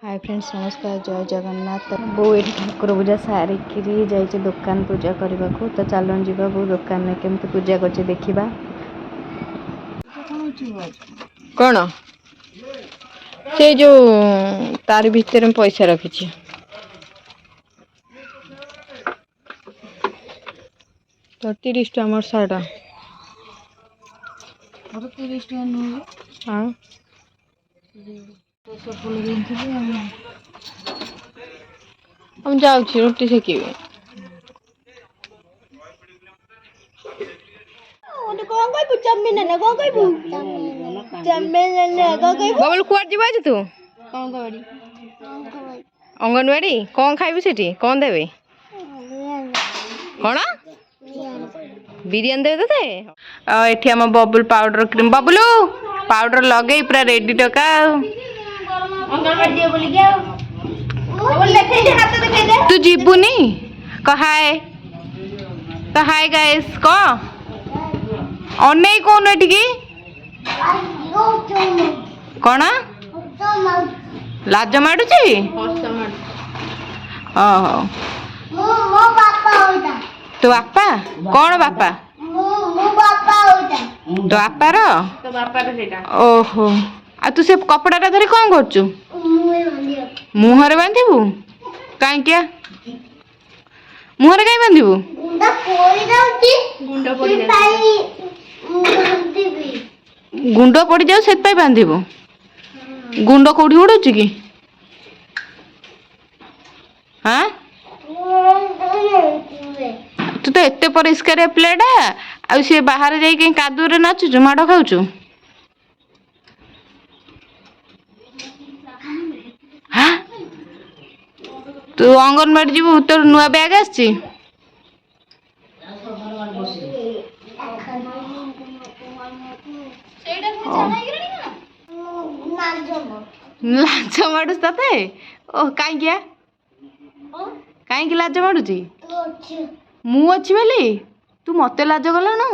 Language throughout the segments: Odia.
ହାଏ ଫ୍ରେଣ୍ଡସ୍, ନମସ୍କାର, ଜୟ ଜଗନ୍ନାଥ। ବୋଉ ଏଠି ଠାକୁର ପୂଜା ସାରିକିରି ଯାଇଛି ଦୋକାନ ପୂଜା କରିବାକୁ। ତ ଚାଲନ୍ତୁ ଯିବା, ବୋଉ ଦୋକାନରେ କେମିତି ପୂଜା କରୁଛି ଦେଖିବା। କ'ଣ ସେ ଯୋଉ ତାରି ଭିତରେ ମୁଁ ପଇସା ରଖିଛି। ତ 30 ଟଙ୍କା ମୋର 100 ଟଙ୍କା। ମୋର 30 ଟଙ୍କା ନୁହେଁ। ହଁ। ଚପଲ ଦେଇଥିଲି ଆଉ। ମୁଁ ଯାଉଛି ରୁଟି ସେକିବି। କଣ କହିବୁ ଚାମିନ ନା କଣ କହିବୁ? ଚାମିନ ନା କଣ କହିବୁ? ବବଲ, କୁଆଡ଼େ ଯିବୁ ଆଜି ତୁ? ଅଙ୍ଗନବାଡି। ଅଙ୍ଗନବାଡ଼ି କ'ଣ ଖାଇବୁ? ସେଠି କ'ଣ ଦେବେ? କ'ଣ ବିରିୟାନୀ ଦେବେ ତୋତେ? ଆଉ ଏଠି ଆମ ବବୁଲ ପାଉଡର କ୍ରିମ୍, ବବୁଲୁ ପାଉଡର ଲଗେଇ ପୁରା ରେଡି ଟକା ଆଉ। ଅଙ୍ଗନବାଡି ଯିବ ବୋଲିକି ଆଉ ବବୁଲ, ଦେଖେଇ ଦେ, ହାତ ଦେଖେଇ ଦେ। ତୁ ଯିବୁନି? କହ ହାଏ ତ, ହାଏ ଗାଇସ୍ କହ। ଅନେଇ କହୁନୁ ଏଠିକି। କ'ଣ ଲାଜ ମାଡୁଛି? ଓହୋ, ତୋ ବାପା କ'ଣ? ବାପା ତୋ ବାପାର? ତୋ ବାପାର ସେଇଟା। ଓହୋ, ଆଉ ତୁ ସେ କପଡ଼ାଟା ଧରି କ'ଣ କରୁଛୁ? ମୁହଁରେ ବାନ୍ଧିବୁ? କାହିଁକି ମୁହଁରେ କାହିଁ ବାନ୍ଧିବୁ? ଗୁଣ୍ଡ ପଡି। ଗୁଣ୍ଡ ପଡ଼ିଯାଉ ସେଥିପାଇଁ ବାନ୍ଧିବୁ? ଗୁଣ୍ଡ କୋଉଠି ଉଡୁଛି କି? ହଁ, ତୁ ତ ଏତେ ପରିଷ୍କାର ପିଲାଟା, ଆଉ ସେ ବାହାରେ ଯାଇ କାହିଁ କାଦୁଅରେ ନାଚୁଛୁ, ମାଡ଼ ଖାଉଛୁ? ହାଁ, ତୁ ଅଙ୍ଗନବାଡ଼ି ଯିବୁ? ତୋର ନୂଆ ବ୍ୟାଗ୍ ଆସିଛି। ଲାଜ ମାଡୁଛି ତତେ? ଓ, କାହିଁକି ଆ? କାହିଁକି ଲାଜ ମାଡୁଛି? ମୁଁ ଅଛି ବୋଲି ତୁ ମତେ ଲାଜ କଲାଣୁ?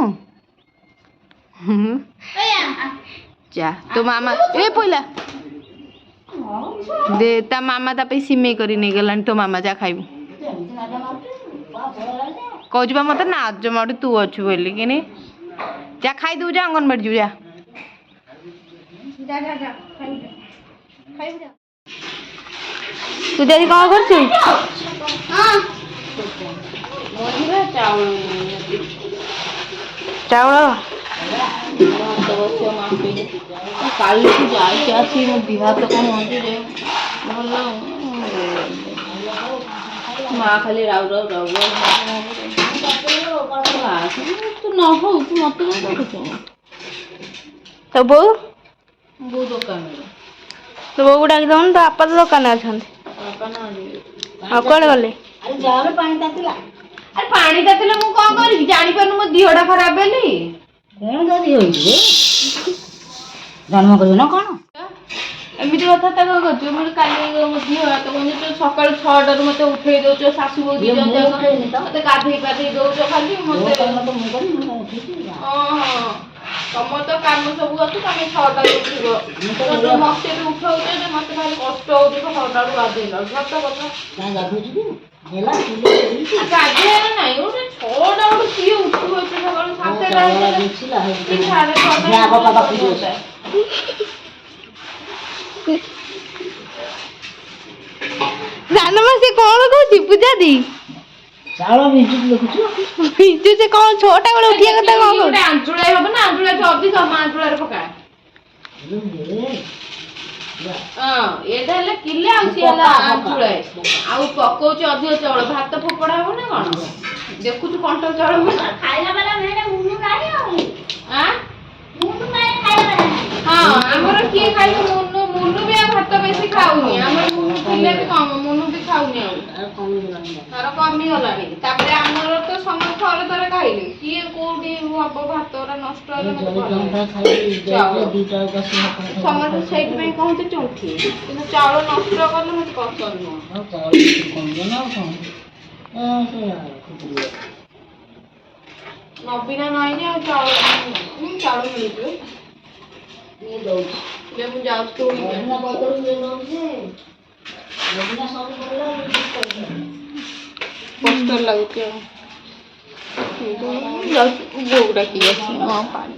ଯା, ତୋ ମାମା ଏ ପଇଲା ଦେ, ତା ମାମା ତା ପାଇଁ ସିମେଇ କରି ନେଇଗଲାଣି। ତୋ ମାମା, ଯା ଖାଇବୁ। କହୁଛି ବା ମତେ ନାଜ ମାଡୁ ତୁ ଅଛୁ ବୋଲି କିନି। ଯା ଖାଇଦବୁ, ଯା ଅଙ୍ଗନବାଡ଼ି ଯିବୁ, ଯା। ଯା ଯା ଯା, ଖାଇବୁ ଯା, ଖାଇବୁ ଯା। ତୁ ଯଦି କ'ଣ କରୁଛୁ? ଚାଉଳ। ଚାଉଳ। କାଲିଠୁ ଯାଇକି ଆସି ମୋ ଦେହ ହାତ କ'ଣ ହଉଛି ଯେ ଭଲ। ମା ଖାଲି ରାଉ ରାଉ ରାଉ ରାଉ। ଆସେ, ତୁ ନ ହଉ, ତୁ ମତେ କଣ କରୁଛୁ? ତୋ ବୋଉ? ବୋଉ ଦୋକାନରେ। ତୋ ବୋଉକୁ ଡାକି ଦଉନୁ। ତୋ ବାପା ତ ଦୋକାନରେ ଅଛନ୍ତି। ବାପା ନାହାନ୍ତି। ଆଉ କୁଆଡ଼େ ଗଲେ? ଆରେ ପାଣି ତାତିଲେ ମୁଁ କଣ କରିବି? ଜାଣିପାରୁନୁ ମୋ ଦେହଟା ଖରାପ ବୋଲି? କଣ ଯଦି ହେଇଛି, ଜନ୍ମ କରିବୁ ନା କଣ? ଏମିତି କଥାବାର୍ତ୍ତା କଣ କରୁଛୁ? ମୁଁ କାଲି ମୋ ଦେହ ହାତ କଣ ହଉଛି, ସକାଳୁ 6ଟାରୁ ମତେ ଉଠେଇ ଦଉଛ। ଶାଶୁ ବୋହୂ ଦି ଇଏ ଜଣ ମୁଁ ଯାକ ଉଠେଇନି ତ। ମତେ ଗାଧେଇ ପାଧେଇ ଦଉଛ ଖାଲି ମୋ ମତେ। କାମ ତ ମୁଁ କରିବି, ମୁଁ କଣ ଉଠେଇଛି? ହଁ, ତମର ତ କାମ ସବୁ ଅଛି, ତମେ 6ଟାରୁ ଉଠିବ। ମୁଁ ତ ତ ମତେ ବି ଉଠଉଛ ଯେ ମତେ ଭାରି କଷ୍ଟ ହଉଛି 6ଟାରୁ ଗାଧେଇଲା ବେଳକୁ, ସତ କଥା। କାଇଁ ଗାଧୋଉଛି କି? ହେଲା ଚୁଲି ଦେଇଛି। ଗାଧେଇବାର ନାଇଁ, ଗୋଟେ 6ଟା ବେଳୁ କିଏ ଉଠିବ ଏତେ ସକାଳୁ? 7ଟା ଚାଉଳ ହେଇଥିଲେ ଦେଇଥିଲା। କି 6:30। ଯାହା ବାପା ପୂଜା। ସାନ ମା, ସେ କ'ଣ କହୁଛି ପୂଜା ଦି? ଚାଉଳ ଭିଜୁଛି ଦେଖୁଛୁ? ଭିଜୁଛି କ'ଣ? 6ଟା ବେଳେ ଉଠିବା କଥା କ'ଣ କହୁଛି? ଗୋଟେ ଆଞ୍ଚୁଳାଏ ହବ ନା, ଆଞ୍ଚୁଳା ଅଧିକ ହବ, ଆଞ୍ଚୁଳାରେ ପକା। ହଁ, ଏଇଟା ହେଲା କିଲେ ଆଉ ସିଏ ହେଲା ଆଞ୍ଚୁଳାଏ, ଆଉ ପକଉଛି ଅଧିକ ଚାଉଳ। ଭାତ ଫୋପଡା ହବ ନା କଣ? ଦେଖୁଛୁ କଣ୍ଟା ଚାଉଳ। ଆଁ? ହଁ, ଆମର କିଏ ଖାଇବ? ମୁନୁ, ମୁନୁ ବି ଆଉ ଭାତ ବେଶୀ ଖାଉନି। ଆମର ମୁନୁ ଥିଲେ ବି କମ, ମୁନୁ ବି ଖାଉନି ଆଉ। ତାର କମିଗଲାଣି। ତାପରେ ଆମର ତ ସମସ୍ତେ ଥରେ ଥରେ ଖାଇଲେ, କିଏ କୋଉଠି ହବ? ଭାତ ଗୁରା ନଷ୍ଟ ହେଲେ ମତେ ଭଲ ଲାଗେ। ଚାଉଳ। ସମସ୍ତେ ସେଇଥିପାଇଁ କହନ୍ତି ଚୁଣ୍ଠି, କିନ୍ତୁ ଚାଉଳ ନଷ୍ଟ କଲେ ମତେ ପସନ୍ଦ ନୁହଁ। ନବୀନା ନାଇନି ଆଉ ଚାଉଳ ଚାଉଳ ମିଳୁଛି ଯେ। ମୁଁ ଯାଉଛି ତୋଳିକି ଆଣିବି। ପୋଷ୍ଟର ଲାଗୁଛି ଆଉ। ଯାଉଛି ବୋଉ ଡାକିକି ଆସିବି। ହଁ, ପାଣି।